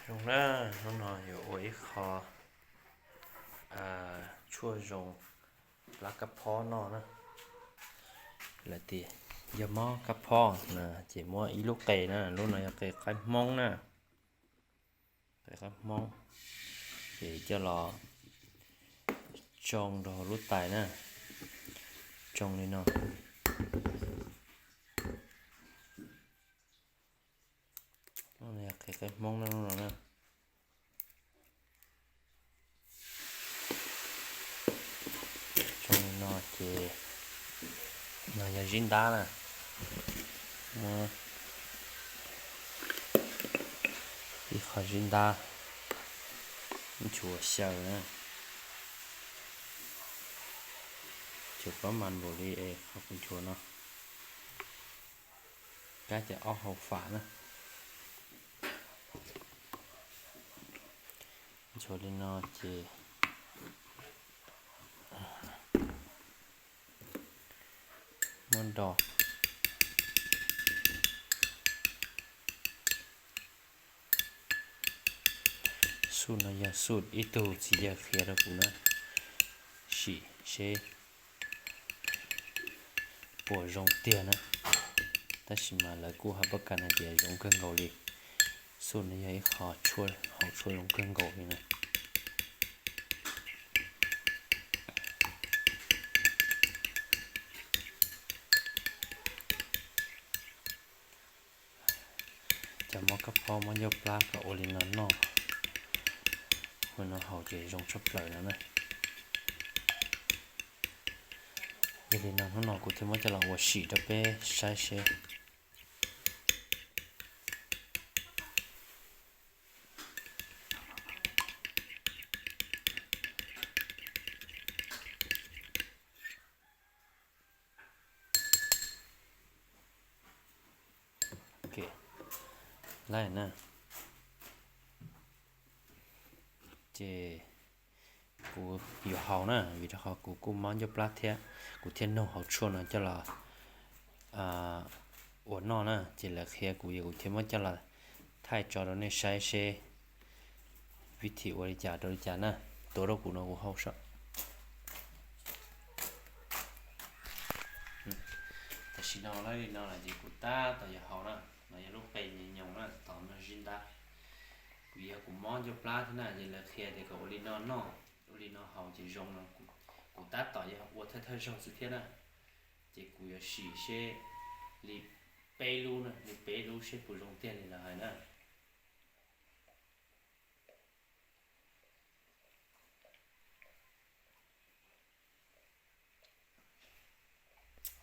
Zoo na, hnub no yuav ua ib qho tshuaj zoo plab kab phob noj na. Lawv tias yog mob kab phob na, ces muab ib lub qe na, lub no yog qe qaib Hmoob na, qe qaib Hmoob, ces coj los tsoo rau hauv lub tais na, tsoo li no. Qe qaib Hmoob no na, tsoo li no ces no yog zib ntab na, muab ib qho zib ntab, nchuav xyaw na, nchuav pab mas npaum li es qhov kuv nchuav no, kab ces ob hau fam na. Nchuav li no ces muab do xub no yog xub ib tug txiv yawg qhia rau kuv na, sim seb puas zoo tiag na. Tab sis mas lawv kuj hais pab kas hais tias zoo kawg nkaus li, xub no yog ib qho tshuaj haus tshuaj zoo kawg nkaus li na. Cov mob kab phob mob ncauj plab kom ua li no noj, ua no haus ces zoo tshaj plaws no na. Yog li no hnub no kuv thiaj muab coj los ua sim rau peb saib seb. Laij na, ces kuv yuav haus na, vim rau qhov kuv kuj mob ncauj plab thiab, kuv thiaj nug haus tshuaj no coj los ua noj na, ces lawv qhia kuv, kuv thiaj muab coj los thaij tso rau nej saib seb vib thim ua li cas rau li cas na. Tuav rau kuv no kuv haus saib. Tam sim no li no lawm ces kuv tab tom yuav haus na, no yog lub qe nyoos na, tom no zib ntab. Kuv yog kuv mob ncauj plab thiab na, ces lawv qhia tias kom ua li no noj, ua li no haus ces zoo no, kuv tab tom yog ua thawj thawj zaug xwb thiab na. Ces kuv yuav sim seb li peb lub na, li peb lub seb puas zoo tiag li lawv hais na.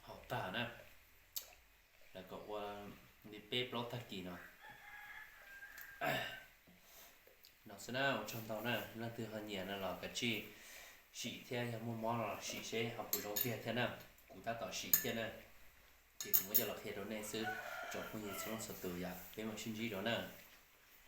Haus tag na, lawv kom ua li peb plaub tag kis no. No xwb na, ua tsaug ntau na, leej twg ho nyiam no los kav tsij sim thiab, yog muaj mob los sim seb ho puas zoo tiag thiab na. Kuv tab tom sim thiab na, ces kuv muab coj los qhia rau nej xwb. Tsoom phooj ywg txhua leej txhua tus, yam peb mam sib ntsib dua na.